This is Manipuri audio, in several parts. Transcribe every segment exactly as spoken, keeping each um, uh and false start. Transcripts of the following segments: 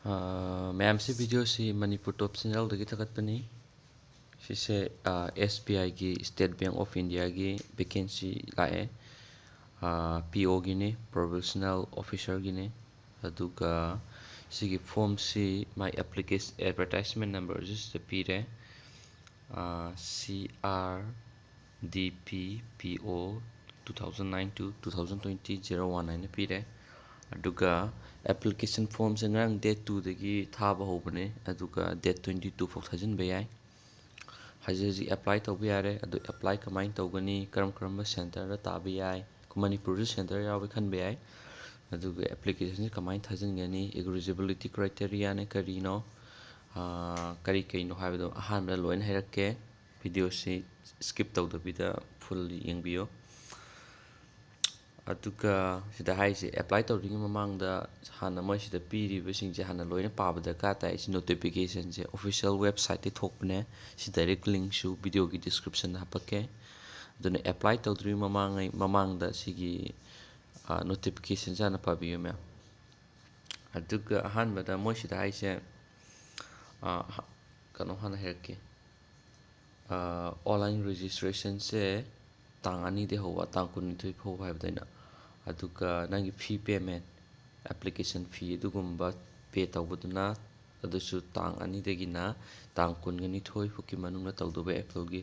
ꯑꯥ, ꯃꯌꯥꯝꯁꯤ, ꯚꯤꯗꯤꯑꯣꯁꯤ ꯃꯅꯤꯄꯨꯔ ꯇꯣꯞ ꯆꯦꯅꯦꯜꯗꯒꯤ ꯊꯥꯒꯠꯄꯅꯤ꯫ ꯁꯤꯁꯦ, ꯑꯥ, ꯑꯦꯁ ꯕꯤ ꯑꯥꯏꯒꯤ, ꯁ꯭ꯇꯦꯠ ꯕꯦꯡꯛ ꯑꯣꯐ ꯏꯟꯗꯤꯌꯥꯒꯤ ꯚꯦꯀꯦꯟꯁꯤ ꯂꯥꯛꯑꯦ, ꯑꯥ, ꯄꯤ ꯑꯣꯒꯤꯅꯤ, ꯄ꯭ꯔꯣꯕꯦꯁꯅꯦꯜ ꯑꯣꯐꯤꯁꯔꯒꯤꯅꯤ꯫ ꯑꯗꯨꯒ ꯁꯤꯒꯤ ꯐꯣꯝꯁꯤ ꯃꯥꯏ ꯑꯦꯄ꯭ꯂꯤꯀꯦꯁ-, ꯑꯦꯗꯚꯔꯇꯥꯏꯁꯃꯦꯟ ꯅꯝꯕꯔꯁꯨ ꯁꯤꯗ ꯄꯤꯔꯦ, ꯑꯥ, ꯁꯤ ꯑꯥꯔ ꯗꯤ ꯄꯤ ꯄꯤ ꯑꯣ two thousand nine to two thousand twenty zero one ꯍꯥꯏꯅ ꯄꯤꯔꯦ꯫ ꯑꯗꯨꯒ ꯑꯦꯄ꯭ꯂꯤꯀꯦꯁꯟ ꯐꯣꯝꯁꯦ ꯉꯔꯥꯡ ꯗꯦꯠ ꯇꯨꯗꯒꯤ ꯊꯥꯕ ꯍꯧꯕꯅꯦ, ꯑꯗꯨꯒ ꯗꯦꯠ ꯇ꯭ꯋꯦꯟꯇꯤ ꯇꯨ ꯐꯥꯎ ꯊꯥꯖꯤꯟꯕ ꯌꯥꯏ꯫ ꯍꯧꯖꯤꯛ ꯍꯧꯖꯤꯛ ꯑꯦꯄ꯭ꯂꯥꯏ ꯇꯧꯕ ꯌꯥꯔꯦ꯫ ꯑꯗꯨ ꯑꯦꯄ꯭ꯂꯥꯏ ꯀꯃꯥꯏꯅ ꯇꯧꯒꯅꯤ, ꯀꯔꯝ ꯀꯔꯝꯕ ꯁꯦꯟꯇꯔꯗ ꯇꯥꯕ ꯌꯥꯏ, ꯑꯩꯈꯣꯏ ꯃꯅꯤꯄꯨꯔꯁꯨ ꯁꯦꯟꯇꯔ ꯌꯥꯎꯋꯦ ꯈꯟꯕ ꯌꯥꯏ꯫ ꯑꯗꯨꯒ ꯑꯦꯄ꯭ꯂꯤꯀꯦꯁꯟꯁꯦ ꯀꯃꯥꯏꯅ ꯊꯥꯖꯤꯟꯒꯅꯤ, ꯏꯂꯤꯖꯤꯕꯤꯂꯤꯇꯤ ꯀ꯭ꯔꯥꯏꯇꯦꯔꯤꯌꯥꯅ ꯀꯔꯤꯅꯣ, ꯑꯥ, ꯀꯔꯤ ꯀꯔꯤꯅꯣ ꯍꯥꯏꯕꯗꯣ ꯑꯍꯥꯟꯕꯗ ꯂꯣꯏꯅ ꯍꯥꯏꯔꯛꯀꯦ꯫ ꯚꯤꯗꯤꯑꯣꯁꯤ ꯁ꯭ꯀꯤꯞ ꯇꯧꯗꯕꯤꯗ ꯐꯨꯜ ꯌꯦꯡꯕꯤꯌꯨ꯫ ꯑꯗꯨꯒ ꯁꯤꯗ ꯍꯥꯏꯔꯤꯁꯦ, ꯑꯦꯄ꯭ꯂꯥꯏ ꯇꯧꯗ꯭ꯔꯤꯉꯩ ꯃꯃꯥꯡꯗ ꯍꯥꯟꯅ ꯃꯣꯏ ꯁꯤꯗ ꯄꯤꯔꯤꯕꯁꯤꯡꯁꯦ ꯍꯥꯟꯅ ꯂꯣꯏꯅ ꯄꯥꯕ ꯗꯔꯀꯥꯔ ꯇꯥꯏ꯫ ꯁꯤ ꯅꯣꯇꯤꯐꯤꯀꯦꯁꯟꯁꯦ ꯑꯣꯐꯤꯁꯤꯌꯦꯜ ꯋꯦꯕꯁꯥꯏꯠꯇꯒꯤ ꯊꯣꯛꯄꯅꯦ꯫ ꯁꯤ ꯗꯥꯏꯔꯦꯛ ꯂꯤꯡꯛꯁꯨ ꯚꯤꯗꯤꯑꯣꯒꯤ ꯗꯤꯁꯀ꯭ꯔꯤꯞꯁꯟꯗ ꯍꯥꯞꯄꯛꯀꯦ꯫ ꯑꯗꯨꯅ ꯑꯦꯄ꯭ꯂꯥꯏ ꯇꯧꯗ꯭ꯔꯤꯉꯩ ꯃꯃꯥꯡꯉꯩ, ꯃꯃꯥꯡꯗ ꯁꯤꯒꯤ, ꯑꯥ, ꯅꯣꯇꯤꯐꯤꯀꯦꯁꯟꯁꯦ ꯍꯥꯟꯅ ꯄꯥꯕꯤꯌꯨ, ꯃꯌꯥꯝ꯫ ꯑꯗꯨꯒ ꯑꯍꯥꯟꯕꯗ ꯃꯣꯏ ꯁꯤꯗ ꯍꯥꯏꯁꯦ, ꯑꯥ, ꯍ-, ꯀꯩꯅꯣ ꯍꯥꯟꯅ ꯍꯥꯏꯔꯛꯀꯦ꯫ ꯑꯥ, ꯑꯣꯟꯂꯥꯏꯟ ꯔꯦꯖꯤꯁꯇ꯭ꯔꯦꯁꯟꯁꯦ ꯇꯥꯡ ꯑꯅꯤꯗꯒꯤ ꯍꯧꯕ ꯇꯥꯡ ꯀꯨꯟꯅꯤꯊꯣꯏ ꯐꯥꯎꯕ ꯍꯥꯏꯕꯗ ꯑꯩꯅ, ꯑꯗꯨꯒ ꯅꯪꯒꯤ ꯐꯤ ꯄꯦꯃꯦꯟ, ꯑꯦꯄ꯭ꯂꯤꯀꯦꯁꯟ ꯐꯤ ꯑꯗꯨꯒꯨꯝꯕ ꯄꯦ ꯇꯧꯕꯗꯨꯅ, ꯑꯗꯨꯁꯨ ꯇꯥꯡ ꯑꯅꯤꯗꯒꯤꯅ ꯇꯥꯡ ꯀꯨꯟꯒ ꯅꯤꯊꯣꯏ ꯐꯥꯎꯒꯤ ꯃꯅꯨꯡꯗ ꯇꯧꯗꯧꯕ ꯑꯦꯄ꯭ꯔꯤꯜꯒꯤ꯫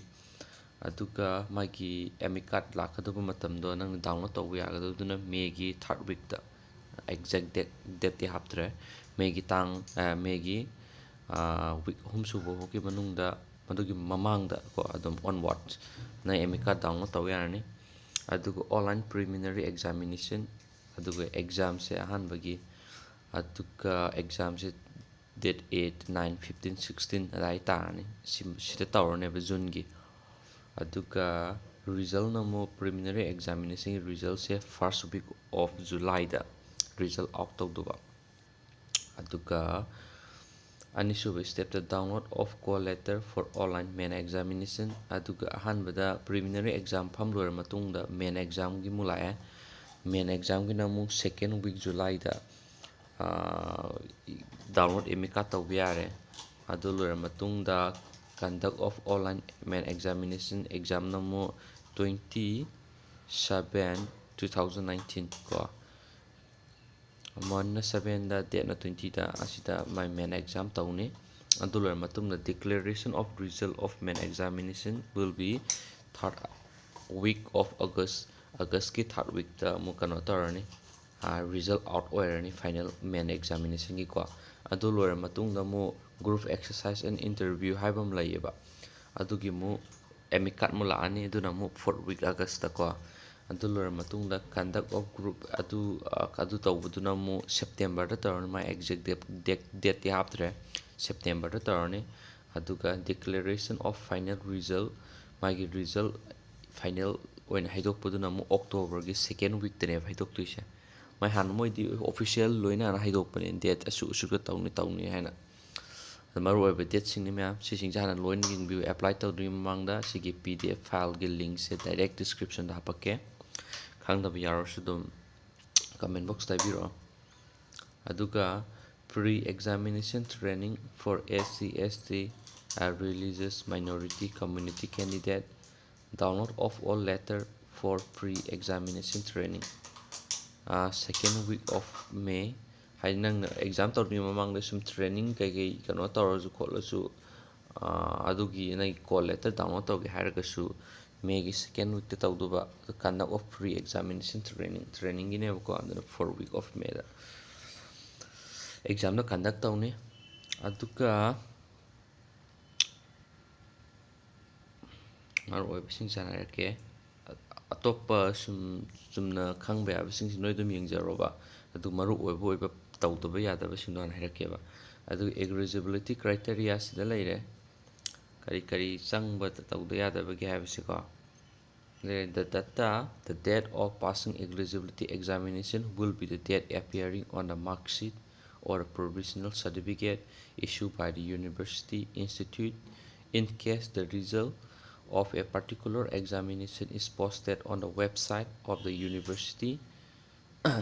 ꯑꯗꯨꯒ ꯃꯥꯒꯤ ꯑꯦꯗꯃꯤꯠ ꯀꯥꯔꯗ ꯂꯥꯛꯀꯗꯕ ꯃꯇꯝꯗꯣ ꯅꯪꯅ ꯗꯥꯎꯟꯂꯣꯗ ꯇꯧꯕ ꯌꯥꯒꯗꯕꯗꯨꯅ ꯃꯦꯒꯤ ꯊꯥꯔꯠ ꯋꯤꯛꯇ, ꯑꯦꯛꯖꯦꯛ ꯗꯦꯠ, ꯗꯦꯠꯇꯤ ꯍꯥꯞꯇ꯭ꯔꯦ, ꯃꯦꯒꯤ ꯇꯥꯡ, ꯑ, ꯃꯦꯒꯤ, ꯑ, ꯋꯤꯛ ꯑꯍꯨꯝ ꯁꯨꯕ ꯐꯥꯎꯒꯤ ꯃꯅꯨꯡꯗ, ꯃꯗꯨꯒꯤ ꯃꯃꯥꯡꯗ ꯀꯣ, ꯑꯗꯨꯝ ꯑꯣꯟꯋꯥꯔꯗ ꯅꯪ ꯑꯦꯗꯃꯤꯠ ꯀꯥꯔꯗ ꯗꯥꯎꯟꯂꯣꯗ ꯇꯧꯕ ꯌꯥꯔꯅꯤ꯫ ꯑꯗꯨꯒ ꯑꯣꯟꯂꯥꯏꯟ ꯄ꯭ꯔꯤꯂꯤꯃꯤꯅꯔꯤ ꯑꯦꯛꯖꯥꯃꯤꯅꯦꯁꯟ, ꯑꯗꯨꯒ ꯑꯦꯛꯖꯥꯝꯁꯦ ꯑꯍꯥꯟꯕꯒꯤ, ꯑꯗꯨꯒ ꯑꯦꯛꯖꯥꯝꯁꯦ date eight, nine, fifteen, sixteen ꯑꯗꯥꯏ ꯇꯥꯔꯅꯤ꯫ ꯁꯤ-, ꯁꯤꯗ ꯇꯧꯔꯅꯦꯕ ꯖꯨꯟꯒꯤ꯫ ꯑꯗꯨꯒ ꯔꯤꯖꯜꯅ ꯑꯃꯨꯛ ꯄ꯭ꯔꯤꯂꯤꯃꯤꯅꯔꯤ ꯑꯦꯛꯖꯥꯃꯤꯅꯦꯁꯟꯒꯤ ꯔꯤꯖꯜꯁꯦ ꯐꯥꯔꯁ ꯋꯤꯛ ꯑꯣꯐ ꯖꯨꯂꯥꯏꯗ ꯔꯤꯖꯜ ꯑꯥꯎꯠ ꯇꯧꯗꯧꯕ꯫ ꯑꯗꯨꯒ ꯑꯅꯤꯁꯨꯕ ꯁ꯭ꯇꯦꯞꯇ download of call letter for online main examination꯫ ꯑꯗꯨꯒ ꯑꯍꯥꯟꯕꯗ ꯄ꯭ꯔꯤꯂꯤꯃꯤꯅꯔꯤ ꯑꯦꯛꯖꯥꯝ ꯐꯝ ꯂꯣꯏꯔ ꯃꯇꯨꯡꯗ ꯃꯦꯟ ꯑꯦꯛꯖꯥꯝꯒꯤ ꯑꯃꯨꯛ ꯂꯥꯛꯑꯦ꯫ ꯃꯦꯟ ꯑꯦꯛꯖꯥꯝꯒꯤꯅ ꯑꯃꯨꯛ ꯁꯦꯀꯦꯟ ꯋꯤꯛ ꯖꯨꯂꯥꯏꯗ download ꯑꯦꯗꯃꯤꯠ ꯀꯥꯔꯗ ꯇꯧꯕ ꯌꯥꯔꯦ꯫ ꯑꯗꯨ ꯂꯣꯏꯔ ꯃꯇꯨꯡꯗ conduct of online main examination, examꯅ ꯑꯃꯨꯛ twenty seven two thousand nineteen ꯀꯣ, monthꯅ sevenꯗ, dateꯅ twentyꯗ, ꯑꯁꯤꯗ ꯃꯥꯏ main exam ꯇꯧꯅꯤ꯫ ꯑꯗꯨ ꯂꯣꯏꯔ ꯃꯇꯨꯡꯗ declaration of result of main examination will be third week of August, Augustꯀꯤ third weekꯇ ꯑꯃꯨꯛ ꯀꯩꯅꯣ ꯇꯧꯔꯅꯤ, result out ꯑꯣꯏꯔꯅꯤ final main examinationꯒꯤꯀꯣ꯫ ꯑꯗꯨ ꯂꯣꯏꯔ ꯃꯇꯨꯡꯗ ꯑꯃꯨꯛ group exercise and interview ꯍꯥꯏꯕ ꯑꯃ ꯂꯩꯌꯦꯕ, ꯑꯗꯨꯒꯤ ꯑꯃꯨꯛ ꯑꯦꯗꯃꯤꯠ ꯀꯥꯔꯗ ꯑꯃꯨꯛ ꯂꯥꯛꯑꯅꯤ, ꯑꯗꯨꯅ ꯑꯃꯨꯛ fourth week Augustꯀꯣ꯫ ꯑꯗꯨ ꯂꯣꯏꯔ ꯃꯇꯨꯡꯗ conduct of group ꯑꯗꯨ, ꯑꯗꯨ ꯇꯧꯕꯗꯨꯅ ꯑꯃꯨꯛ Septemberꯗ ꯇꯧꯔꯅꯤ, ꯃꯥꯏ exact date, date, dateꯇꯤ ꯍꯥꯞꯇ꯭ꯔꯦ, Septemberꯗ ꯇꯧꯔꯅꯤ꯫ ꯑꯗꯨꯒ declaration of final result, ꯃꯥꯒꯤ result final ꯑꯣꯏꯅ ꯍꯥꯏꯗꯣꯛꯄꯗꯨꯅ ꯑꯃꯨꯛ Octoberꯒꯤ second weekꯇꯅꯦꯕ ꯍꯥꯏꯗꯣꯛꯇꯣꯏꯁꯦ꯫ ꯃꯥꯏ ꯍꯥꯟꯅ ꯃꯣꯏꯗꯤ official ꯂꯣꯏꯅ ꯍꯥꯟꯅ ꯍꯥꯏꯗꯣꯛꯄꯅꯦ, date ꯑꯁꯨꯛ ꯑꯁꯨꯛꯇ ꯇꯧꯅꯤ ꯇꯧꯅꯤ ꯍꯥꯏꯅ꯫ ꯑꯗ ꯃꯔꯨ ꯑꯣꯏꯕ dateꯁꯤꯡꯅꯤ ꯃꯌꯥꯝ, ꯁꯤꯁꯤꯡꯁꯦ ꯍꯥꯟꯅ ꯂꯣꯏꯅ ꯌꯦꯡꯕꯤꯌꯨ꯫ Apply ꯇꯧꯗ꯭ꯔꯤꯉꯩ ꯃꯃꯥꯡꯗ ꯁꯤꯒꯤ P D F fileꯒꯤ linkꯁꯦ direct descriptionꯗ ꯍꯥꯄꯛꯀꯦ, ꯈꯪꯗꯕ ꯌꯥꯎꯔꯁꯨ ꯑꯗꯨꯝ comment boxꯇ ꯍꯥꯏꯕꯤꯔꯛꯑꯣ꯫ ꯑꯗꯨꯒ pre examination training for S C, S T, religious minority community candidate, download of all letter for pre examination training, second week of May꯫ ꯍꯥꯏꯗꯤ ꯅꯪꯅ exam ꯇꯧꯗ꯭ꯔꯤꯉꯩ ꯃꯃꯥꯡꯗ ꯁꯨꯝ training ꯀꯩꯀꯩ ꯀꯩꯅꯣ ꯇꯧꯔꯁꯨ ꯈꯣꯠꯂꯁꯨ, ꯑꯗꯨꯒꯤ ꯅꯪꯒꯤ call letter download ꯇꯧꯒꯦ ꯍꯥꯏꯔꯒꯁꯨ Mayꯒꯤ second weekꯇ ꯇꯧꯗꯧꯕ conduct of pre examination training, trainingꯒꯤꯅꯦꯕꯀꯣ, ꯑꯗꯨꯅ fourth week of Mayꯗ examꯗꯣ conduct ꯇꯧꯅꯤ꯫ ꯑꯗꯨꯒ ꯃꯔꯨ ꯑꯣꯏꯕꯁꯤꯡꯁꯦ ꯍꯥꯏꯔꯛꯀꯦ꯫ ꯑꯇꯣꯞꯄ ꯁꯨꯝ ꯆꯨꯝꯅ ꯈꯪꯕ ꯌꯥꯕꯁꯤꯡꯁꯤ ꯅꯣꯏ ꯑꯗꯨꯝ ꯌꯦꯡꯖꯔꯣꯕ꯫ ꯑꯗꯨ ꯃꯔꯨ ꯑꯣꯏꯕ ꯑꯣꯏꯕ ꯇꯧꯗꯕ ꯌꯥꯗꯕꯁꯤꯡꯗꯣ ꯍꯥꯟꯅ ꯍꯥꯏꯔꯛꯀꯦꯕ꯫ ꯑꯗꯨꯒ eligibility criteriaꯁꯤꯗ ꯂꯩꯔꯦ, ꯀꯔꯤ ꯀꯔꯤ ꯆꯪꯕ ꯇꯧꯗ ꯌꯥꯗꯕꯒꯦ ꯍꯥꯏꯕꯁꯤꯀꯣ꯫ The data, the date of passing eligibility examination will be the date appearing on the mark sheet or a provisional certificate issued by the university institute in case the result of a particular examination is posted on the website of the university꯫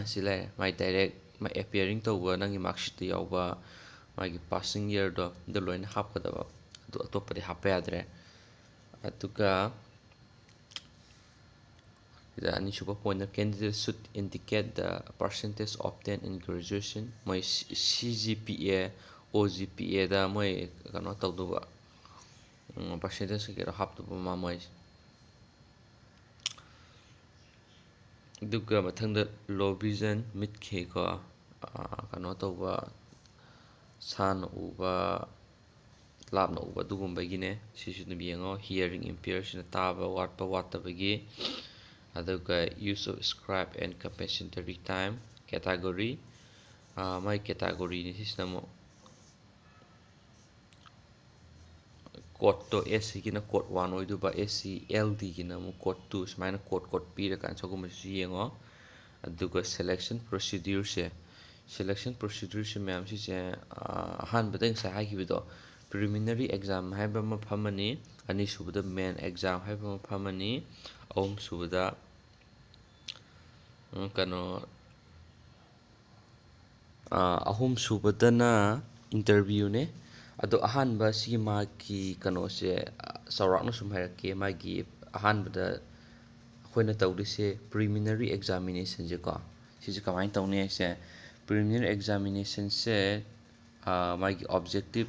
ꯁꯤ ꯂꯩꯔꯦ, ꯃꯥꯏ direct ꯑꯦꯄꯤꯌꯔꯤꯡ ꯇꯧꯕ ꯅꯪꯒꯤ ꯃꯥꯔꯛꯁꯤꯠꯇ ꯌꯥꯎꯕ ꯃꯥꯒꯤ ꯄꯥꯁꯤꯡ ꯏꯌꯔꯗꯣ ꯑꯗꯨ ꯂꯣꯏꯅ ꯍꯥꯞꯀꯗꯕ꯫ ꯑꯗꯨ ꯑꯇꯣꯞꯄꯗꯤ ꯍꯥꯞꯄ ꯌꯥꯗ꯭ꯔꯦ꯫ ꯑꯗꯨꯒ ꯁꯤꯗ ꯑꯅꯤꯁꯨꯕ ꯄꯣꯏꯟꯠꯇ, candidate should indicate the percentage obtained in graduation꯫ ꯃꯣꯏ ꯁꯤ ꯖꯤ ꯄꯤ ꯑꯦ, ꯑꯣ ꯖꯤ ꯄꯤ ꯑꯦꯗ ꯃꯣꯏ ꯀꯩꯅꯣ ꯇꯧꯗꯧꯕ, ꯄꯥꯔꯁꯦꯟꯇꯦꯖ ꯀꯩꯀꯩꯗꯣ ꯍꯥꯞꯇꯧꯕ ꯃꯥ ꯃꯣꯏꯁꯦ꯫ ꯑꯗꯨꯒ ꯃꯊꯪꯗ low vision, ꯃꯤꯠꯀꯤ ꯀꯣ, ꯀꯩꯅꯣ ꯇꯧꯕ, ꯁꯥꯡꯅ ꯎꯕ, ꯂꯥꯞꯅ ꯎꯕ ꯑꯗꯨꯒꯨꯝꯕꯒꯤꯅꯦ꯫ ꯁꯤꯁꯨ ꯑꯗꯨꯝ ꯌꯦꯡꯉꯣ꯫ Hearing impaired ꯁꯤꯅ ꯇꯥꯕ ꯋꯥꯠꯄ ꯋꯥꯠꯇꯕꯒꯤ꯫ ꯑꯗꯨꯒ use of scribe and compensatory time category, ꯃꯥꯏ categoryꯅꯤ꯫ ꯁꯤꯁꯤꯅ ꯑꯃꯨꯛ ꯀꯣꯠꯇꯣ ꯑꯦꯁ ꯁꯤꯒꯤꯅ ꯀꯣꯠ ꯋꯥꯟ ꯑꯣꯏꯗꯣꯏꯕ, ꯑꯦꯁ ꯁꯤ ꯑꯦꯜ ꯗꯤꯒꯤꯅ ꯑꯃꯨꯛ ꯀꯣꯠ ꯇꯨ, ꯁꯨꯃꯥꯏꯅ ꯀꯣꯠ ꯀꯣꯠ ꯄꯤꯔꯀꯥꯟꯗ ꯁꯤꯒꯨꯝꯕꯁꯤꯁꯨ ꯌꯦꯡꯉꯣ꯫ ꯑꯗꯨꯒ selection procedureꯁꯦ, selection procedureꯁꯦ ꯃꯌꯥꯝ ꯁꯤꯁꯦ, ꯑꯍꯥꯟꯕꯗ ꯉꯁꯥꯏ ꯍꯥꯏꯈꯤꯕꯗꯣ, preliminary exam ꯍꯥꯏꯕ ꯑꯃ ꯐꯝꯃꯅꯤ, ꯑꯅꯤꯁꯨꯕꯗ main exam ꯍꯥꯏꯕ ꯑꯃ ꯐꯝꯃꯅꯤ, ꯑꯍꯨꯝꯁꯨꯕꯗ ꯀꯩꯅꯣ, ꯑꯍꯨꯝꯁꯨꯕꯗꯅ interviewꯅꯦ꯫ ꯑꯗꯣ ꯑꯍꯥꯟꯕ ꯁꯤꯒꯤ ꯃꯥꯒꯤ ꯀꯩꯅꯣꯁꯦ, ꯆꯥꯎꯔꯥꯛꯅ ꯁꯨꯝ ꯍꯥꯏꯔꯛꯀꯦ꯫ ꯃꯥꯒꯤ ꯑꯍꯥꯟꯕꯗ ꯑꯩꯈꯣꯏꯅ ꯇꯧꯗꯣꯏꯁꯦ preliminary examinationꯁꯦꯀꯣ꯫ ꯁꯤꯁꯦ ꯀꯃꯥꯏꯅ ꯇꯧꯅꯤ ꯍꯥꯏꯁꯦ, preliminary examinationꯁꯦ ꯃꯥꯒꯤ objective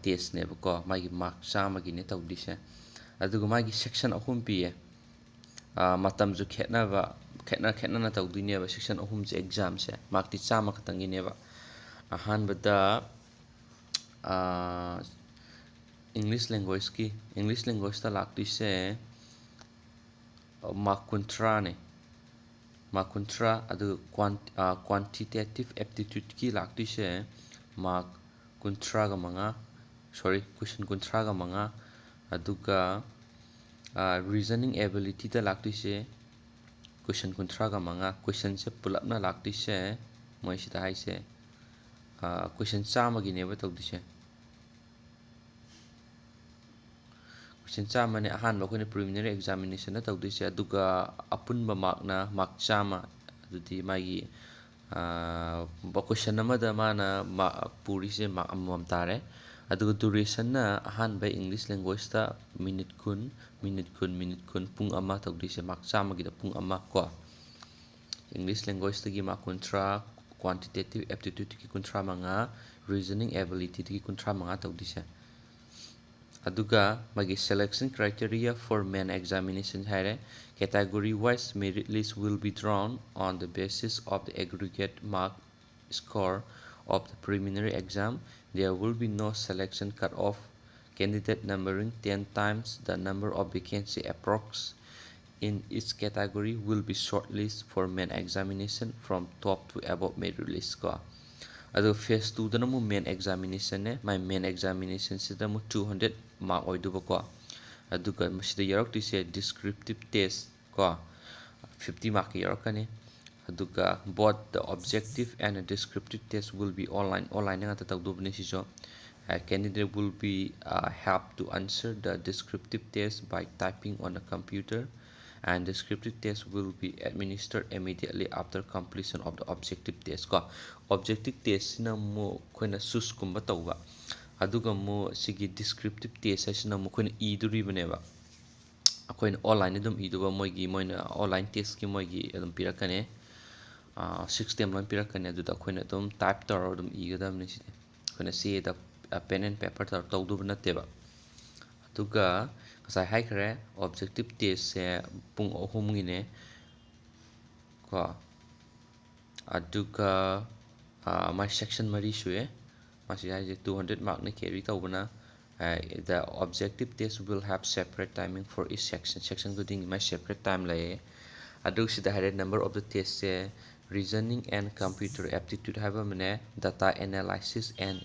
testꯅꯦꯕꯀꯣ꯫ ꯃꯥꯒꯤ ꯃꯥꯔꯛ ꯆꯥꯝꯃꯒꯤꯅꯦ ꯇꯧꯗꯣꯏꯁꯦ꯫ ꯑꯗꯨꯒ ꯃꯥꯒꯤ section ꯑꯍꯨꯝ ꯄꯤꯌꯦ꯫ ꯃꯇꯝꯁꯨ ꯈꯦꯠꯅꯕ, ꯈꯦꯠꯅ ꯈꯦꯠꯅꯅ ꯇꯧꯗꯣꯏꯅꯦꯕ section ꯑꯍꯨꯝꯁꯦ꯫ Examꯁꯦ ꯃꯥꯔꯛꯇꯤ ꯆꯥꯝꯃ ꯈꯛꯇꯪꯒꯤꯅꯦꯕ꯫ ꯑꯍꯥꯟꯕꯗ English languageꯀꯤ, English languageꯇ ꯂꯥꯛꯇꯣꯏꯁꯦ ꯃꯥꯔꯛ ꯀꯨꯟꯊ꯭ꯔꯥꯅꯦ꯫ ꯃꯥꯔꯛ ꯀꯨꯟꯊ꯭ꯔꯥ꯫ ꯑꯗꯨꯒ quantitative aptitudeꯀꯤ ꯂꯥꯛꯇꯣꯏꯁꯦ ꯃꯥꯔꯛ ꯀꯨꯟꯊ꯭ꯔꯥꯒ ꯃꯉꯥ, sorry, question ꯀꯨꯟꯊ꯭ꯔꯥꯒ ꯃꯉꯥ꯫ ꯑꯗꯨꯒ reasoning abilityꯗ ꯂꯥꯛꯇꯣꯏꯁꯦ question ꯀꯨꯟꯊ꯭ꯔꯥꯒ ꯃꯉꯥ꯫ Questionꯁꯦ ꯄꯨꯂꯞꯅ ꯂꯥꯛꯇꯣꯏꯁꯦ, ꯃꯣꯏ ꯁꯤꯗ ꯍꯥꯏꯁꯦ, question ꯆꯥꯝꯃꯒꯤꯅꯦꯕ ꯇꯧꯗꯣꯏꯁꯦ꯫ Question ꯆꯥꯝꯃꯅꯦ ꯑꯍꯥꯟꯕ ꯑꯩꯈꯣꯏꯅ preliminary examinationꯗ ꯇꯧꯗꯣꯏꯁꯦ꯫ ꯑꯗꯨꯒ ꯑꯄꯨꯟꯕ ꯃꯥꯔꯛꯅ ꯃꯥꯔꯛ ꯆꯥꯝꯃ꯫ ꯑꯗꯨꯗꯤ ꯃꯥꯒꯤ ꯀꯣꯏꯁꯟ ꯑꯃꯗ ꯃꯥꯅ ꯃꯥ ꯄꯨꯔꯤꯁꯦ ꯃꯥꯔꯛ ꯑꯃꯃꯝ ꯇꯥꯔꯦ꯫ ꯑꯗꯨꯒ ꯗꯨꯔꯦꯁꯟꯅ ꯑꯍꯥꯟꯕ ꯏꯪꯂꯤꯁ ꯂꯦꯡꯒ꯭ꯋꯦꯖꯇ ꯃꯤꯅꯤꯠ ꯀꯨꯟ, ꯃꯤꯅꯤꯠ ꯀꯨꯟ, ꯃꯤꯅꯤꯠ ꯀꯨꯟ, ꯄꯨꯡ ꯑꯃ ꯇꯧꯗꯣꯏꯁꯦ, ꯃꯥꯔꯛ ꯆꯥꯝꯃꯒꯤꯗ ꯄꯨꯡ ꯑꯃ ꯀꯣ꯫ ꯏꯪꯂꯤꯁ ꯂꯦꯡꯒ꯭ꯋꯦꯖꯇꯒꯤ ꯃꯥꯔꯛ ꯀꯨꯟꯊ꯭ꯔꯥ, ꯀ꯭ꯋꯥꯟꯇꯤꯇꯦꯇꯤꯞ ꯑꯦꯞꯇꯤꯇ꯭ꯌꯨꯠꯇꯒꯤ ꯀꯨꯟꯊ꯭ꯔꯥ ꯃꯉꯥ, ꯔꯤꯖꯅꯤꯡ ꯑꯦꯕꯤꯂꯤꯇꯤꯗꯒꯤ ꯀꯨꯟꯊ꯭ꯔꯥ ꯃꯉꯥ ꯇꯧꯗꯣꯏꯁꯦ꯫ ꯑꯗꯨꯒ ꯃꯥꯒꯤ selection criteria for main examination ꯍꯥꯏꯔꯦ, category wise merit list will be drawn on the basis of the aggregate mark score of the preliminary exam. There will be no selection cut off. Candidate numbering ten times the number of vacancy approx in each category will be shortlist for main examination from top to above merit list ꯀꯣ꯫ ꯑꯗꯣ phase two ꯗꯅ ꯑꯃꯨꯛ main examination ꯅꯦ꯫ My main examination ꯁꯤꯗ ꯑꯃꯨꯛ two hundred mark ꯑꯣꯏꯗꯧꯕꯀꯣ꯫ ꯑꯗꯨꯒ ꯃꯁꯤꯗ ꯌꯥꯎꯔꯛꯇꯣꯏꯁꯦ descriptive test ꯀꯣ, fifty mark ꯀꯤ ꯌꯥꯎꯔꯛꯀꯅꯤ꯫ ꯑꯗꯨꯒ both the objective and the descriptive test will be online, online ꯗ ꯉꯥꯛꯇ ꯇꯧꯗꯧꯕꯅꯤ ꯁꯤꯁꯨ꯫ Uh, candidate will be, uh, have to answer the descriptive test by typing on a computer, and descriptive test will be administered immediately after completion of the objective test ꯀꯣ꯫ Objective test ꯁꯤꯅ ꯑꯃꯨꯛ ꯑꯩꯈꯣꯏꯅ ꯆꯨꯁꯀꯨꯝꯕ ꯇꯧꯕ, ꯑꯗꯨꯒ ꯑꯃꯨꯛ ꯁꯤꯒꯤ descriptive test ꯍꯥꯏꯁꯤꯅ ꯑꯃꯨꯛ ꯑꯩꯈꯣꯏꯅ ꯏꯗꯣꯔꯤꯕꯅꯦꯕ꯫ ꯑꯩꯈꯣꯏꯅ online ꯑꯗꯨꯝ ꯏꯗꯧꯕ, ꯃꯣꯏꯒꯤ, ꯃꯣꯏꯅ online test ꯀꯤ ꯃꯣꯏꯒꯤ ꯑꯗꯨꯝ ꯄꯤꯔꯛꯀꯅꯤ꯫ Sixth term ꯂꯣꯏ ꯄꯤꯔꯛꯀꯅꯤ, ꯑꯗꯨꯗ ꯑꯩꯈꯣꯏꯅ ꯑꯗꯨꯝ type ꯇꯧꯔꯒ ꯑꯗꯨꯝ ꯏꯒꯗꯕꯅꯤ ꯁꯤꯗꯤ꯫ ꯑꯩꯈꯣꯏꯅ ꯆꯦꯗ, pen and paper ꯇꯧꯔ ꯇꯧꯗꯧꯕ ꯅꯠꯇꯦꯕ꯫ ꯑꯗꯨꯒ ꯉꯁꯥꯏ ꯍꯥꯏꯈ꯭ꯔꯦ, objective test ꯁꯦ ꯄꯨꯡ ꯑꯍꯨꯝꯒꯤꯅꯦ ꯀꯣ꯫ ꯑꯗꯨꯒ, ꯑꯥ, ꯃꯥꯏ section ꯃꯔꯤ ꯁꯨꯏ꯫ ꯃꯁꯤ ꯍꯥꯏꯁꯦ two hundred mark ꯅ carry ꯇꯧꯕꯅ꯫ ꯑꯥ, the objective test will have separate timing for each section. Section ꯈꯨꯗꯤꯡꯒꯤ ꯃꯥꯏ separate time ꯂꯩꯌꯦ꯫ ꯑꯗꯨꯒ ꯁꯤꯗ ꯍꯥꯏꯔꯦ number of the test say, reasoning and computer aptitude ꯍꯥꯏꯕ ꯑꯃꯅꯦ, data analysis and,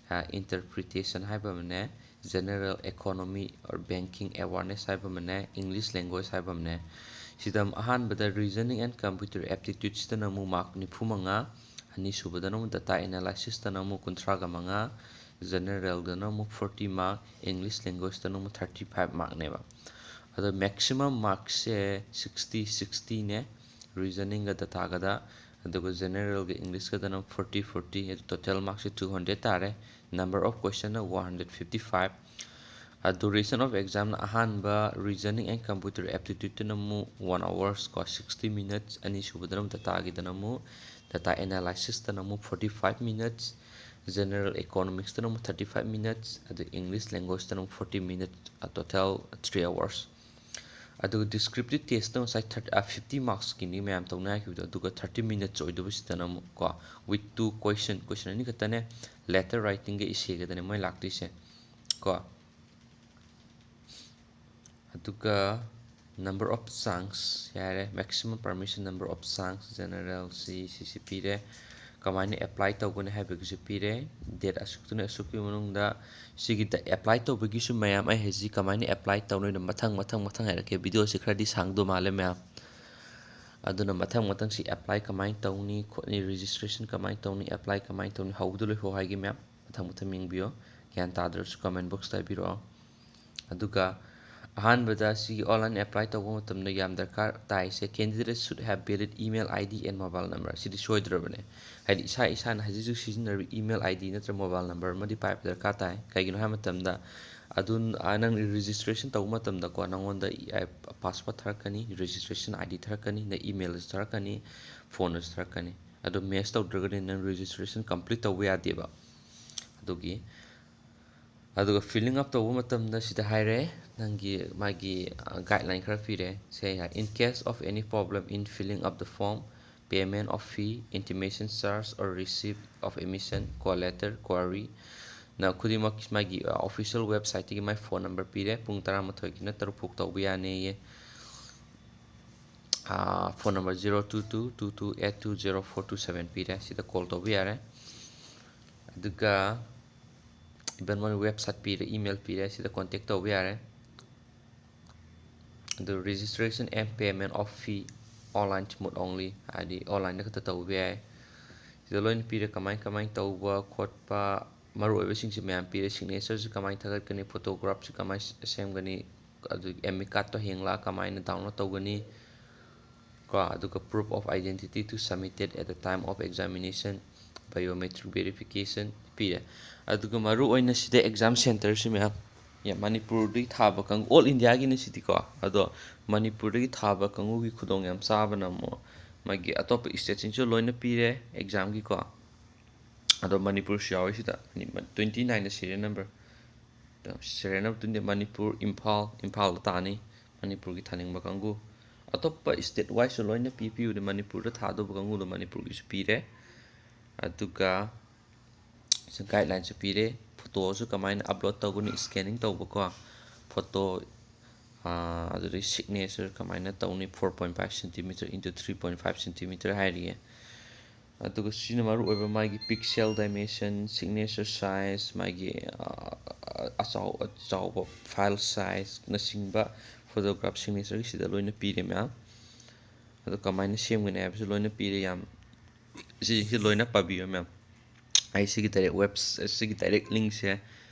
ah, interpretation ꯍꯥꯏꯕ ꯑꯃꯅꯦ, general economy or banking awareness ꯍꯥꯏꯕ ꯑꯃꯅꯦ, English language ꯍꯥꯏꯕ ꯑꯃꯅꯦ꯫ ꯁꯤꯗ ꯑꯍꯥꯟꯕꯗ reasoning and computer aptitude ꯁꯤꯗꯅ ꯑꯃꯨꯛ mark ꯅꯤꯐꯨ ꯃꯉꯥ, ꯑꯅꯤꯁꯨꯕꯗꯅ ꯑꯃꯨꯛ data analysis ꯇꯅ ꯑꯃꯨꯛ ꯀꯨꯟꯊ꯭ꯔꯥꯒ ꯃꯉꯥ, general ꯗꯅ ꯑꯃꯨꯛ forty mark, English language ꯇꯅ ꯑꯃꯨꯛ thirty five mark ꯅꯦꯕ꯫ ꯑꯗꯣ maximum mark ꯁꯦ sixty, sixty ꯅꯦ, reasoning ꯒ data ꯒꯗ꯫ ꯑꯗꯨꯒ ꯖꯦꯅꯔꯦꯜꯒ ꯏꯪꯂꯤꯁꯀꯗꯅ ꯐꯣꯔꯇꯤ ꯐꯣꯔꯇꯤ, ꯑꯗꯨ ꯇꯣꯇꯦꯜ ꯃꯥꯔꯛꯁꯦ ꯇꯨ ꯍꯟꯗ꯭ꯔꯦꯠ ꯇꯥꯔꯦ꯫ Number of questionꯅ one hundred fifty five. Duration of examꯅ ꯑꯍꯥꯟꯕ reasoning and computer aptitudeꯇꯅ ꯑꯃꯨꯛ ꯋꯥꯟ ꯑꯋꯥꯔꯁ ꯀꯣ, ꯁꯤꯛꯁꯇꯤ ꯃꯤꯅꯠꯁ, ꯑꯅꯤꯁꯨꯕꯗꯅ ꯑꯃꯨꯛ ꯗꯇꯥꯒꯤꯗꯅ ꯑꯃꯨꯛ, ꯗꯇꯥ ꯑꯦꯅꯥꯂꯥꯏꯁꯤꯁꯇꯅ ꯑꯃꯨꯛ ꯐꯣꯔꯇꯤ ꯐꯥꯏꯚ ꯃꯤꯅꯠꯁ, ꯖꯦꯅꯔꯦꯜ ꯏꯀꯣꯅꯣꯃꯤꯛꯁꯇꯅ ꯑꯃꯨꯛ ꯊꯥꯔꯇꯤ ꯐꯥꯏꯚ ꯃꯤꯅꯠꯁ, ꯑꯗꯨ ꯏꯪꯂꯤꯁ ꯂꯦꯡꯒ꯭ꯋꯦꯖꯇꯅ ꯑꯃꯨꯛ forty minutes, total three hours. ꯑꯗꯨꯒ ꯗꯤꯁꯀ꯭ꯔꯤꯞꯇꯤꯞ ꯇꯦꯁꯇ ꯉꯁꯥꯏ ꯊꯥꯔꯇꯤ ꯐꯤꯐꯇꯤ ꯃꯥꯔꯛꯁꯀꯤꯅꯤ ꯃꯌꯥꯝ ꯇꯧꯅꯤ ꯍꯥꯏꯈꯤꯕꯗꯣ, ꯑꯗꯨꯒ ꯊꯥꯔꯇꯤ ꯃꯤꯅꯠꯁ ꯑꯣꯏꯗꯧꯕꯁꯤꯗꯅ ꯑꯃꯨꯛ ꯀꯣ, with two question, ꯀꯣꯏꯁꯟ ꯑꯅꯤ ꯈꯛꯇꯅꯦ, ꯂꯦꯇꯔ ꯔꯥꯏꯇꯤꯡꯒ ꯏꯁꯦꯒꯗꯅꯦ ꯃꯣꯏ ꯂꯥꯛꯇꯣꯏꯁꯦ ꯀꯣ꯫ ꯑꯗꯨꯒ number of chance ꯌꯥꯔꯦ, maximum permission number of chance, ꯖꯦꯅꯔꯦꯜꯁꯤ ꯁꯤꯁꯤ ꯄꯤꯔꯦ꯫ ꯀꯃꯥꯏꯅ ꯑꯦꯄ꯭ꯂꯥꯏ ꯇꯧꯒꯅꯤ ꯍꯥꯏꯕꯒꯤꯁꯨ ꯄꯤꯔꯦ, ꯗꯦꯠ ꯑꯁꯨꯛꯇꯨꯅ ꯑꯁꯨꯛꯀꯤ ꯃꯅꯨꯡꯗ꯫ ꯁꯤꯒꯤꯗ ꯑꯦꯄ꯭ꯂꯥꯏ ꯇꯧꯕꯒꯤꯁꯨ ꯃꯌꯥꯝ ꯑꯩ ꯍꯧꯖꯤꯛ ꯀꯃꯥꯏꯅ ꯑꯦꯄ꯭ꯂꯥꯏ ꯇꯧꯅꯣꯏꯅꯣ ꯃꯊꯪ ꯃꯊꯪ ꯃꯊꯪ ꯍꯥꯏꯔꯛꯀꯦ, ꯚꯤꯗꯤꯑꯣꯁꯤ ꯈꯔꯗꯤ ꯁꯥꯡꯗꯧ ꯃꯥꯜꯂꯦ ꯃꯌꯥꯝ꯫ ꯑꯗꯨꯅ ꯃꯊꯪ ꯃꯊꯪꯁꯤ ꯑꯦꯄ꯭ꯂꯥꯏ ꯀꯃꯥꯏꯅ ꯇꯧꯅꯤ ꯈꯣꯠꯅꯤ, ꯔꯦꯖꯤꯁꯇ꯭ꯔꯦꯁꯟ ꯀꯃꯥꯏꯅ ꯇꯧꯅꯤ, ꯑꯦꯄ꯭ꯂꯥꯏ ꯀꯃꯥꯏꯅ ꯇꯧꯅꯤ, ꯍꯧꯕꯗ ꯂꯣꯏꯐꯥꯎ ꯍꯥꯏꯒꯦ ꯃꯌꯥꯝ, ꯃꯊꯪ ꯃꯊꯪ ꯌꯦꯡꯕꯤꯌꯣ꯫ ꯒ꯭ꯌꯥꯟ ꯇꯥꯗ꯭ꯔꯁꯨ ꯀꯃꯦꯟ ꯕꯣꯛꯁꯇ ꯍꯥꯏꯕꯤꯔꯛꯑꯣ꯫ ꯑꯗꯨꯒ ꯑꯍꯥꯟꯕꯗ ꯁꯤꯒꯤ ꯑꯣꯟꯂꯥꯏꯟ ꯑꯦꯄ꯭ꯂꯥꯏ ꯇꯧꯕ ꯃꯇꯝꯗ ꯌꯥꯝ ꯗꯔꯀꯥꯔ ꯇꯥꯏꯁꯦ, candidate should have valid email ID and mobile number꯫ ꯁꯤꯗꯤ ꯁꯣꯏꯗ꯭ꯔꯕꯅꯦ, ꯍꯥꯏꯗꯤ ꯏꯁꯥ ꯏꯁꯥꯅ ꯍꯧꯖꯤꯛ ꯍꯧꯖꯤꯛ ꯁꯤꯖꯤꯟꯅꯔꯤꯕ email ID ꯅꯠꯇ꯭ꯔꯒ mobile number ꯑꯃꯗꯤ ꯄꯥꯏꯕ ꯗꯔꯀꯥꯔ ꯇꯥꯏ꯫ ꯀꯩꯒꯤꯅꯣ ꯍꯥꯏꯕ ꯃꯇꯝꯗ ꯑꯗꯨ, ꯑ, ꯅꯪ ꯔꯦꯖꯤꯁꯇ꯭ꯔꯦꯁꯟ ꯇꯧꯕ ꯃꯇꯝꯗꯀꯣ, ꯅꯪꯉꯣꯟꯗ ꯄꯥꯁꯋꯥꯔꯗ ꯊꯥꯔꯛꯀꯅꯤ, ꯔꯦꯖꯤꯁꯇ꯭ꯔꯦꯁꯟ ID ꯊꯥꯔꯛꯀꯅꯤ, ꯅꯪ emailꯁꯨ ꯊꯥꯔꯛꯀꯅꯤ, phoneꯁꯨ ꯊꯥꯔꯛꯀꯅꯤ꯫ ꯑꯗꯣ ꯃꯦꯠꯆ ꯇꯧꯗ꯭ꯔꯒꯗꯤ ꯅꯪ ꯔꯦꯖꯤꯁꯇ꯭ꯔꯦꯁꯟ ꯀꯝꯄ꯭ꯂꯤꯠ ꯇꯧꯕ ꯌꯥꯗꯦꯕ꯫ ꯑꯗꯨꯒꯤ ꯑꯗꯨꯒ filling up ꯇꯧꯕ ꯃꯇꯝꯗ ꯁꯤꯗ ꯍꯥꯏꯔꯦ, ꯅꯪꯒꯤ ꯃꯥꯒꯤ, ꯑ, guideline ꯈꯔ ꯄꯤꯔꯦ꯫ ꯁꯦ, in case of any problem in filling up the form, payment of fee, intimation charge or receipt of admission, call letter, query, ꯅ ꯈꯨꯗꯤꯡꯃꯛ ꯃꯥꯒꯤ, ꯑ, official websiteꯇꯒꯤ ꯃꯥꯏ phone number ꯄꯤꯔꯦ, ꯄꯨꯡ ꯇꯔꯥꯃꯥꯊꯣꯏꯒꯤꯅ ꯇꯔꯨꯛ ꯐꯥꯎ ꯇꯧꯕ ꯌꯥꯅꯦꯌꯦ꯫ ꯑ, phone number zero two two two two eight two zero four two seven ꯄꯤꯔꯦ, ꯁꯤꯗ call ꯇꯧꯕ ꯌꯥꯔꯦ꯫ ꯑꯗꯨꯒ even ꯃꯣꯏ website ꯄꯤꯔꯦ, email ꯄꯤꯔꯦ, ꯁꯤꯗ contact ꯇꯧꯕ ꯌꯥꯔꯦ꯫ ꯑꯗꯨ registration and payment of fee online mode only, ꯍꯥꯏꯗꯤ onlineꯗ ꯈꯛꯇ ꯇꯧꯕ ꯌꯥꯏ꯫ ꯁꯤꯗ ꯂꯣꯏꯅ ꯄꯤꯔꯦ, ꯀꯃꯥꯏ ꯀꯃꯥꯏ ꯇꯧꯕ ꯈꯣꯠꯄ, ꯃꯔꯨꯑꯣꯏꯕꯁꯤꯡꯁꯦ ꯃꯌꯥꯝ ꯄꯤꯔꯦ꯫ Signatureꯁꯤ ꯀꯃꯥꯏꯅ ꯊꯥꯒꯠꯀꯅꯤ, photographꯁꯤ ꯀꯃꯥꯏꯅ ꯁꯦꯝꯒꯅꯤ, ꯑꯗꯨ admit cardꯇꯣ ꯍꯌꯦꯡ ꯂꯥꯛꯑ ꯀꯃꯥꯏꯅ download ꯇꯧꯒꯅꯤ, ꯀꯣ, ꯑꯗꯨꯒ proof of identity to submitted at the time of examination, biometric verification ꯄꯤꯔꯦ꯫ ꯑꯗꯨꯒ ꯃꯔꯨ ꯑꯣꯏꯅ ꯁꯤꯗ exam centreꯁꯤ ꯃꯌꯥꯝ, ꯌꯥ-, ꯃꯅꯤꯄꯨꯔꯗꯒꯤ ꯊꯥꯕ ꯀꯥꯡꯕꯨ, all Indiaꯒꯤꯅꯤ ꯁꯤꯗꯤꯀꯣ꯫ ꯑꯗꯣ ꯃꯅꯤꯄꯨꯔꯗꯒꯤ ꯊꯥꯕ ꯀꯥꯡꯕꯨꯒꯤ ꯈꯨꯗꯣꯡ ꯌꯥꯝ ꯆꯥꯕꯅ ꯑꯃꯨꯛ ꯃꯥꯒꯤ ꯑꯇꯣꯞꯄ stateꯁꯤꯡꯁꯨ ꯂꯣꯏꯅ ꯄꯤꯔꯦ examꯒꯤꯀꯣ꯫ ꯑꯗꯣ ꯃꯅꯤꯄꯨꯔꯁꯨ ꯌꯥꯎꯋꯤ ꯁꯤꯗ, twenty nineꯗ serial number꯫ Serial number twenty, Manipur, Imphal, ꯏꯝꯐꯥꯜꯗ ꯇꯥꯅꯤ ꯃꯅꯤꯄꯨꯔꯒꯤ ꯊꯥꯅꯤꯡꯕ ꯀꯥꯡꯕꯨ꯫ ꯑꯇꯣꯞꯄ state wiseꯁꯨ ꯂꯣꯏꯅ ꯄꯤ, ꯄꯤꯕꯨꯗꯤ ꯃꯅꯤꯄꯨꯔꯗ ꯊꯥꯗꯧꯕ ꯀꯥꯡꯕꯨꯗꯣ ꯃꯅꯤꯄꯨꯔꯒꯤꯁꯨ ꯄꯤꯔꯦ꯫ ꯑꯗꯨꯒ guidelineꯁꯨ ꯄꯤꯔꯦ, photoꯁꯨ ꯀꯃꯥꯏꯅ upload ꯇꯧꯒꯅꯤ, scanning ꯇꯧꯕꯀꯣ, photo, ꯑꯥ, ꯑꯗꯨꯗꯒꯤ signature ꯀꯃꯥꯏꯅ ꯇꯧꯅꯤ, four point five centimeter into three point five centimeter ꯍꯥꯏꯔꯤꯌꯦ꯫ ꯑꯗꯨꯒ ꯁꯤꯅ ꯃꯔꯨ ꯑꯣꯏꯕ ꯃꯥꯒꯤ pixel dimension, signature size, ꯃꯥꯒꯤ, ꯑꯥ, ꯑꯆꯥꯎ-, ꯑꯆꯥꯎꯕ file sizeꯅꯆꯤꯡꯕ photograph signatureꯒꯤ ꯁꯤꯗ ꯂꯣꯏꯅ ꯄꯤꯔꯦ ꯃꯌꯥꯝ꯫ ꯑꯗꯨ ꯀꯃꯥꯏꯅ ꯁꯦꯝꯒꯅꯤ ꯍꯥꯏꯕꯁꯨ ꯂꯣꯏꯅ ꯄꯤꯔꯦ ꯌꯥꯝ꯫ ꯁꯤꯁꯤꯡꯁꯤ ꯂꯣꯏꯅ ꯄꯥꯕꯤꯌꯨ ꯃꯌꯥꯝ꯫ ꯑꯩ ꯁꯤꯒꯤ direct webs-, ꯁꯤꯒꯤ direct linkꯁꯦ,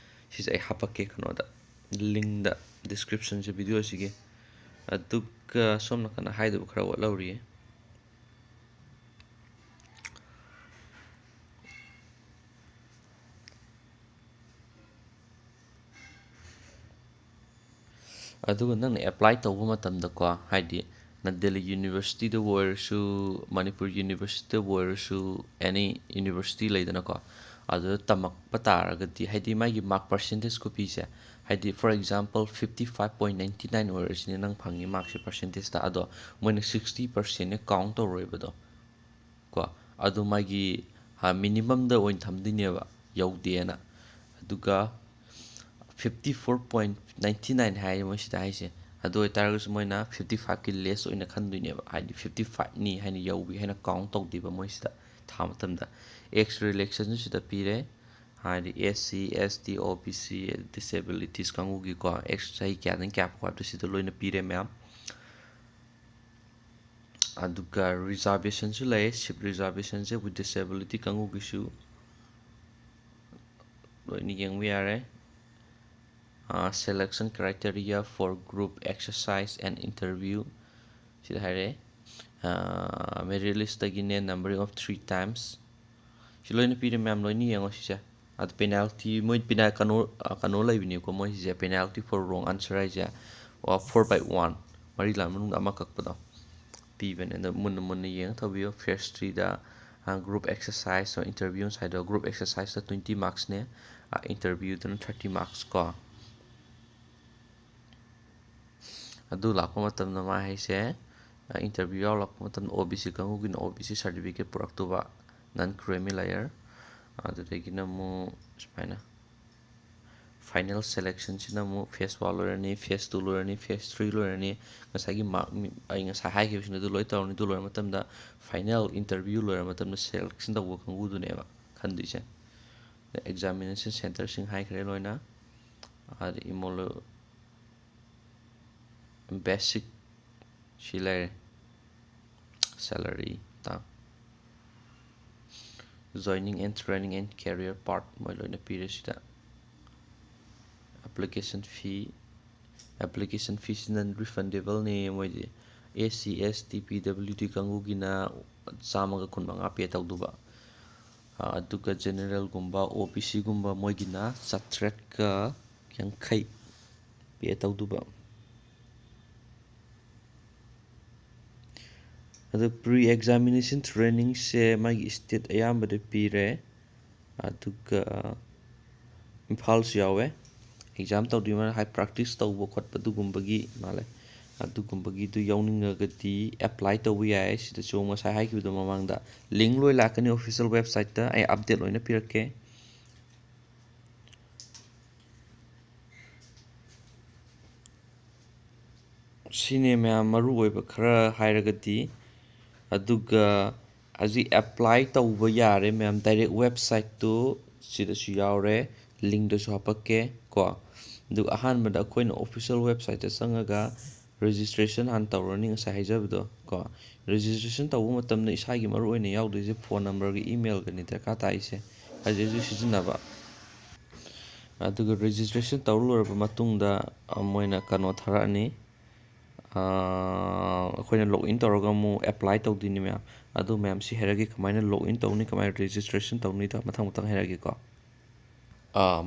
ꯁꯤꯁꯦ ꯑꯩ ꯍꯥꯄꯛꯀꯦ ꯀꯩꯅꯣꯗ, linkꯗ, descriptionꯁꯦ videoꯁꯤꯒꯤ꯫ ꯑꯗꯨꯒ ꯁꯣꯝ ꯅꯥꯀꯟꯗ ꯍꯥꯏꯗꯕ ꯈꯔ ꯋꯥꯠꯍꯧꯔꯤꯌꯦ꯫ ꯑꯗꯨꯒ ꯅꯪꯅ apply ꯇꯧꯕ ꯃꯇꯝꯗꯀꯣ, ꯍꯥꯏꯗꯤ ꯅꯪ ꯗꯦꯜꯂꯤ universityꯗꯕꯨ ꯑꯣꯏꯔꯁꯨ, ꯃꯅꯤꯄꯨꯔ universityꯗꯕꯨ ꯑꯣꯏꯔꯁꯨ, any university ꯂꯩꯗꯅꯀꯣ, ꯑꯗꯨꯗ ꯇꯝꯃꯛꯄ ꯇꯥꯔꯒꯗꯤ, ꯍꯥꯏꯗꯤ ꯃꯥꯒꯤ mark percentage ꯈꯨꯄꯤꯁꯦ, ꯍꯥꯏꯗꯤ for example fifty five point ninety nine ꯑꯣꯏꯔꯁꯤꯅꯦ ꯅꯪ ꯐꯪꯉꯤ markꯁꯦ percentageꯇ, ꯑꯗꯣ ꯃꯣꯏꯅ sixty percentꯅꯦ count ꯇꯧꯔꯣꯏꯕꯗꯣ꯫ ꯀꯣ, ꯑꯗꯨ ꯃꯥꯒꯤ, ꯍꯥ, minimumꯗ ꯑꯣꯏꯅ ꯊꯝꯗꯣꯏꯅꯦꯕ, ꯌꯧꯗꯦꯅ꯫ ꯑꯗꯨꯒ fifty four point ninety nine ꯍꯥꯏꯔꯦ ꯃꯣꯏ ꯁꯤꯗ ꯍꯥꯏꯁꯦ꯫ ꯑꯗꯨ ꯑꯣꯏꯇꯥꯔꯒꯁꯨ ꯃꯣꯏꯅ fifty fiveꯀꯤ less ꯑꯣꯏꯅ ꯈꯟꯗꯣꯏꯅꯦꯕ, ꯍꯥꯏꯗꯤ fifty fiveꯅꯤ ꯍꯥꯏꯅ ꯌꯧꯏ ꯍꯥꯏꯅ count ꯇꯧꯗꯦꯕ ꯃꯣꯏ ꯁꯤꯗ ꯊꯥ ꯃꯇꯝꯗ꯫ Age relationꯁꯨ ꯁꯤꯗ ꯄꯤꯔꯦ, ꯍꯥꯏꯗꯤ SC, ST, OBC, disabilities ꯀꯥꯡꯕꯨꯒꯤꯀꯣ, age ꯆꯍꯤ ꯀꯌꯥꯗꯒꯤ ꯀꯌꯥ ꯐꯥꯎ ꯍꯥꯏꯕꯗꯣ ꯁꯤꯗ ꯂꯣꯏꯅ ꯄꯤꯔꯦ ꯃꯌꯥꯝ꯫ ꯑꯗꯨꯒ reservationꯁꯨ ꯂꯩ, seat reservationꯁꯦ with disability ꯀꯥꯡꯕꯨꯒꯤꯁꯨ ꯂꯣꯏꯅ ꯌꯦꯡꯕ ꯌꯥꯔꯦ꯫ ꯑꯥ, selection criteria for group exercise and interview ꯁꯤꯗ ꯍꯥꯏꯔꯛꯑꯦ꯫ Merit list ꯇꯒꯤꯅꯦ, number of three times꯫ ꯁꯤ ꯂꯣꯏꯅ ꯄꯤꯔꯦ ꯃꯌꯥꯝ, ꯂꯣꯏꯅ ꯌꯦꯡꯉꯣ ꯁꯤꯁꯦ꯫ ꯑꯗ penalty, ꯃꯣꯏ ꯄꯤꯅꯥ-, ꯀꯩꯅꯣ, ꯑ, ꯀꯩꯅꯣ ꯂꯩꯕꯅꯤꯀꯣ, ꯃꯣꯏ ꯁꯤꯁꯦ penalty for wrong answer ꯍꯥꯏꯁꯦ, four by one, ꯃꯔꯤ ꯂꯥꯟ ꯃꯅꯨꯡꯗ ꯑꯃ ꯀꯛꯄꯗꯣ ꯄꯤꯕꯅꯦ꯫ ꯑꯗꯣ ꯃꯨꯟꯅ ꯃꯨꯟꯅ ꯌꯦꯡꯉ ꯇꯧꯕꯤꯌꯣ꯫ Phase three ꯗ, ꯑ, group exercise, interview ꯉꯁꯥꯏꯗꯣ, group exercise ꯇ twenty marks ꯅꯦ, ꯑ, interview ꯗꯅ thirty marks ꯀꯣ꯫ ꯑꯗꯨ ꯂꯥꯛꯄ ꯃꯇꯝꯗ ꯃꯥ ꯍꯥꯏꯁꯦ, ꯑ, interview ꯌꯥꯎꯔꯛꯄ ꯃꯇꯝꯗ O B C ꯀꯥꯡꯕꯨꯒꯤꯅ O B C certificate ꯄꯨꯔꯛꯇꯧꯕ, non creamy layer꯫ ꯑꯗꯨꯗꯒꯤꯅ ꯑꯃꯨꯛ ꯁꯨꯃꯥꯏꯅ final selection ꯁꯤꯅ ꯑꯃꯨꯛ phase one ꯂꯣꯏꯔꯅꯤ, phase two ꯂꯣꯏꯔꯅꯤ, phase three ꯂꯣꯏꯔꯅꯤ꯫ ꯉꯁꯥꯏꯒꯤ mark, ꯑꯩ ꯉꯁꯥꯏ ꯍꯥꯏꯈꯤꯕꯁꯤꯡꯗꯨ ꯂꯣꯏ ꯇꯧꯔꯅꯤ꯫ ꯑꯗꯨ ꯂꯣꯏꯔ ꯃꯇꯝꯗ final interview ꯂꯣꯏꯔ ꯃꯇꯝꯗ selection ꯇꯧꯕ ꯀꯥꯡꯕꯨꯗꯨꯅꯦꯕ ꯈꯟꯗꯣꯏꯁꯦ꯫ Examination centre ꯁꯤꯡ ꯍꯥꯏꯈ꯭ꯔꯦ ꯂꯣꯏꯅ꯫ ꯑꯗ ꯏꯃꯣꯂꯣ-, basic ꯁꯤ ꯂꯩꯔꯦ꯫ Salary ꯇꯥꯡ, joining and training and career path ꯃꯣꯏ ꯂꯣꯏꯅ ꯄꯤꯔꯦ ꯁꯤꯗ꯫ Application fee, application fee ꯁꯤ non refundable ꯅꯦ ꯃꯣꯏꯗꯤ꯫ S C, S T, P W D ꯀꯥꯡꯕꯨꯒꯤꯅ ꯆꯥꯝꯃꯒ ꯀꯨꯟꯃꯉꯥ pay ꯇꯧꯗꯧꯕ꯫ ꯑ, ꯑꯗꯨꯒ general ꯒꯨꯝꯕ, O B C ꯒꯨꯝꯕ ꯃꯣꯏꯒꯤꯅ ꯆꯥꯇ꯭ꯔꯦꯠꯀ ꯌꯥꯡꯈꯩ pay ꯇꯧꯗꯧꯕ꯫ ꯑꯗꯨ pre examination training ꯁꯦ ꯃꯥꯒꯤ state ꯑꯌꯥꯝꯕꯗ ꯄꯤꯔꯦ꯫ ꯑꯗꯨꯒ ꯏꯝꯐꯥꯜꯁꯨ ꯌꯥꯎꯋꯦ꯫ Exam ꯇꯧꯗ꯭ꯔꯤꯉꯩ ꯍꯥꯏ practice ꯇꯧꯕ ꯈꯣꯠꯄ ꯑꯗꯨꯒꯨꯝꯕꯒꯤ ꯃꯥꯜꯂꯦ꯫ ꯑꯗꯨꯒꯨꯝꯕꯒꯤꯗꯨ ꯌꯥꯎꯅꯤꯡꯉꯒꯗꯤ apply ꯇꯧꯕ ꯌꯥꯏ꯫ ꯁꯤꯗꯁꯨ ꯉꯁꯥꯏ ꯍꯥꯏꯈꯤꯕꯗꯣ ꯃꯃꯥꯡꯗ link ꯂꯣꯏ ꯂꯥꯛꯀꯅꯤ official website ꯇ꯫ ꯑꯩ update ꯂꯣꯏꯅ ꯄꯤꯔꯛꯀꯦ꯫ ꯁꯤꯅꯦ ꯃꯌꯥꯝ ꯃꯔꯨ ꯑꯣꯏꯕ ꯈꯔ ꯍꯥꯏꯔꯒꯗꯤ꯫ ꯑꯗꯨꯒ ꯍꯧꯖꯤꯛ apply ꯇꯧꯕ ꯌꯥꯔꯦ ꯃꯌꯥꯝ꯫ Direct website ꯇꯨ ꯁꯤꯗꯁꯨ ꯌꯥꯎꯔꯦ, link ꯇꯁꯨ ꯍꯥꯄꯛꯀꯦ ꯀꯣ꯫ ꯑꯗꯨꯒ ꯑꯍꯥꯟꯕꯗ ꯑꯩꯈꯣꯏꯅ official website ꯇ ꯆꯪꯉꯒ registration ꯍꯥꯟꯅ ꯇꯧꯔꯅꯤ, ꯉꯁꯥꯏ ꯍꯥꯏꯖꯕꯗꯣ ꯀꯣ꯫ Registration ꯇꯧꯕ ꯃꯇꯝꯗ ꯏꯁꯥꯒꯤ ꯃꯔꯨ ꯑꯣꯏꯅ ꯌꯥꯎꯗꯣꯏꯁꯦ phone number ꯒ email ꯒꯅꯤ ꯗꯔꯀꯥꯔ ꯇꯥꯏꯁꯦ꯫ ꯍꯧꯖꯤꯛ ꯍꯧꯖꯤꯛ ꯁꯤꯖꯤꯟꯅꯕ꯫ ꯑꯗꯨꯒ registration ꯇꯧ ꯂꯣꯏꯔꯕ ꯃꯇꯨꯡꯗ, ꯑ, ꯃꯣꯏꯅ ꯀꯩꯅꯣ ꯊꯥꯔꯛꯑꯅꯤ, ꯑꯩꯈꯣꯏꯅ ꯂꯣꯒ ꯏꯟ ꯇꯧꯔꯒ ꯑꯃꯨꯛ ꯑꯦꯄ꯭ꯂꯥꯏ ꯇꯧꯗꯣꯏꯅꯤ ꯃꯌꯥꯝ꯫ ꯑꯗꯨ ꯃꯌꯥꯝ ꯁꯤ ꯍꯥꯏꯔꯒꯦ, ꯀꯃꯥꯏꯅ ꯂꯣꯒ ꯏꯟ ꯇꯧꯅꯤ, ꯀꯃꯥꯏꯅ ꯔꯦꯖꯤꯁꯇ꯭ꯔꯦꯁꯟ ꯇꯧꯅꯤꯗꯣ ꯃꯊꯪ ꯃꯊꯪ ꯍꯥꯏꯔꯒꯦꯀꯣ꯫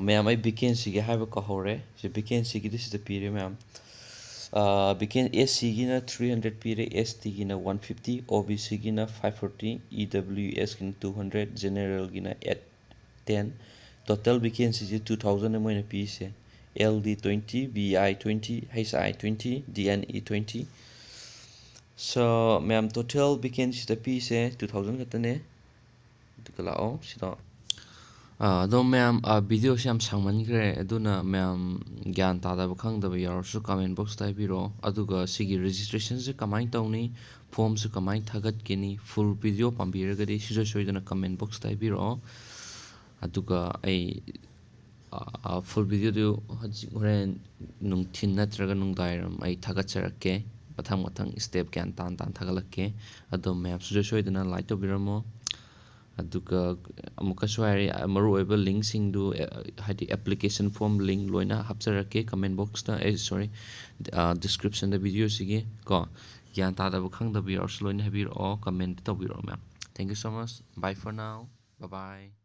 ꯃꯌꯥꯝ, ꯑꯩ ꯚꯦꯀꯦꯟꯁꯤꯒꯤ ꯍꯥꯏꯕ ꯀꯥꯎꯍꯧꯔꯦ꯫ ꯁꯤ ꯚꯦꯀꯦꯟꯁꯤꯒꯤꯗꯤ ꯁꯤꯗ ꯄꯤꯔꯦ ꯃꯌꯥꯝ꯫ ꯚꯦꯀꯦꯟ ꯑꯦꯁ ꯁꯤꯒꯤꯅ ꯊ꯭ꯔꯤ ꯍꯟꯗ꯭ꯔꯦꯠ ꯄꯤꯔꯦ, ꯑꯦꯁ ꯇꯤꯒꯤꯅ ꯋꯥꯟ ꯐꯤꯐꯇꯤ, ꯑꯣ ꯕꯤ ꯁꯤꯒꯤꯅ ꯐꯥꯏꯚ ꯐꯣꯔꯇꯤ, ꯏ ꯗꯕ꯭ꯂꯤꯎ ꯑꯦꯁꯀꯤꯅ ꯇꯨ ꯍꯟꯗ꯭ꯔꯦꯠ, ꯖꯦꯅꯦꯔꯦꯜꯒꯤꯅ ꯑꯦꯠ ꯇꯦꯟ꯫ ꯇꯣꯇꯦꯜ ꯚꯦꯀꯦꯟꯁꯤꯁꯦ ꯇꯨ ꯊꯥꯎꯖꯟꯅꯦ ꯃꯣꯏꯅ ꯄꯤꯔꯤꯁꯦ꯫ L D twenty, B I twenty, H I twenty, D N E twenty. So ꯃꯌꯥꯝ, ꯇꯣꯇꯦꯜ ꯚꯦꯀꯦꯟꯁꯤꯗ ꯄꯤꯔꯤꯁꯦ ꯇꯨ ꯊꯥꯎꯖꯟ ꯈꯛꯇꯅꯦ꯫ ꯑꯗꯨꯒ ꯂꯥꯛꯑꯣ ꯁꯤꯗ꯫ ꯑꯗꯣ ꯃꯌꯥꯝ, ꯚꯤꯗꯤꯑꯣꯁꯦ ꯌꯥꯝ ꯁꯥꯡꯃꯟꯈ꯭ꯔꯦ, ꯑꯗꯨꯅ ꯃꯌꯥꯝ ꯒ꯭ꯌꯥꯟ ꯇꯥꯗꯕ ꯈꯪꯗꯕ ꯌꯥꯎꯔꯁꯨ ꯀꯃꯦꯟ ꯕꯣꯛꯁꯇ ꯍꯥꯏꯕꯤꯔꯛꯑꯣ꯫ ꯑꯗꯨꯒ ꯁꯤꯒꯤ ꯔꯦꯖꯤꯁꯇ꯭ꯔꯦꯁꯟꯁꯦ ꯀꯃꯥꯏꯅ ꯇꯧꯅꯤ, ꯐꯣꯝꯁꯦ ꯀꯃꯥꯏꯅ ꯊꯥꯒꯠꯀꯅꯤ, ꯐꯨꯜ ꯚꯤꯗꯤꯑꯣ ꯄꯥꯝꯕꯤꯔꯒꯗꯤ ꯁꯨꯡꯁꯣꯏ ꯁꯣꯏꯗꯅ ꯀꯃꯦꯟ ꯕꯣꯛꯁꯇ ꯍꯥꯏꯕꯤꯔꯛꯑꯣ꯫ ꯑꯗꯨꯒ ꯑꯩ ꯐꯨꯜ ꯚꯤꯗꯤꯑꯣꯗꯨ ꯍꯧꯖꯤꯛ ꯍꯣꯔꯦꯟ ꯅꯨꯡꯊꯤꯟ ꯅꯠꯇ꯭ꯔꯒ ꯅꯨꯡꯗꯥꯡꯋꯥꯏꯔꯝ ꯑꯩ ꯊꯥꯒꯠꯆꯔꯛꯀꯦ꯫ ꯃꯊꯪ ꯃꯊꯪ ꯁ꯭ꯇꯦꯞ ꯒ꯭ꯌꯥꯟ ꯇꯥꯅ ꯇꯥꯅ ꯊꯥꯒꯠꯂꯛꯀꯦ꯫ ꯑꯗꯣ ꯃꯌꯥꯝ ꯁꯨꯡꯁꯣꯏ ꯁꯣꯏꯗꯅ ꯂꯥꯏꯛ ꯇꯧꯕꯤꯔꯝꯃꯣ꯫ ꯑꯗꯨꯒ ꯑꯃꯨꯛꯀꯁꯨ ꯍꯥꯏꯔꯤ, ꯃꯔꯨꯑꯣꯏꯕ ꯂꯤꯡꯁꯤꯡꯗꯨ, ꯑꯦ, ꯍꯥꯏꯗꯤ ꯑꯦꯄ꯭ꯂꯤꯀꯦꯁꯟ ꯐꯣꯝ ꯂꯤꯡ ꯂꯣꯏꯅ ꯍꯥꯞꯆꯔꯛꯀꯦ ꯀꯃꯦꯟ ꯕꯣꯛꯁꯇ, ꯑꯦ, ꯁꯣꯔꯤ, ꯗꯤꯁꯀ꯭ꯔꯤꯞꯁꯟꯗ ꯚꯤꯗꯤꯑꯣꯁꯤꯒꯤ ꯀꯣ꯫ ꯒ꯭ꯌꯥꯟ ꯇꯥꯗꯕ ꯈꯪꯗꯕ ꯌꯥꯎꯔꯁꯨ ꯂꯣꯏꯅ ꯍꯥꯏꯕꯤꯔꯛꯑꯣ, ꯀꯃꯦꯟ ꯇꯧꯕꯤꯔꯛꯑꯣ ꯃꯌꯥꯝ꯫ Thank you so much. Bye for now. Bye bye.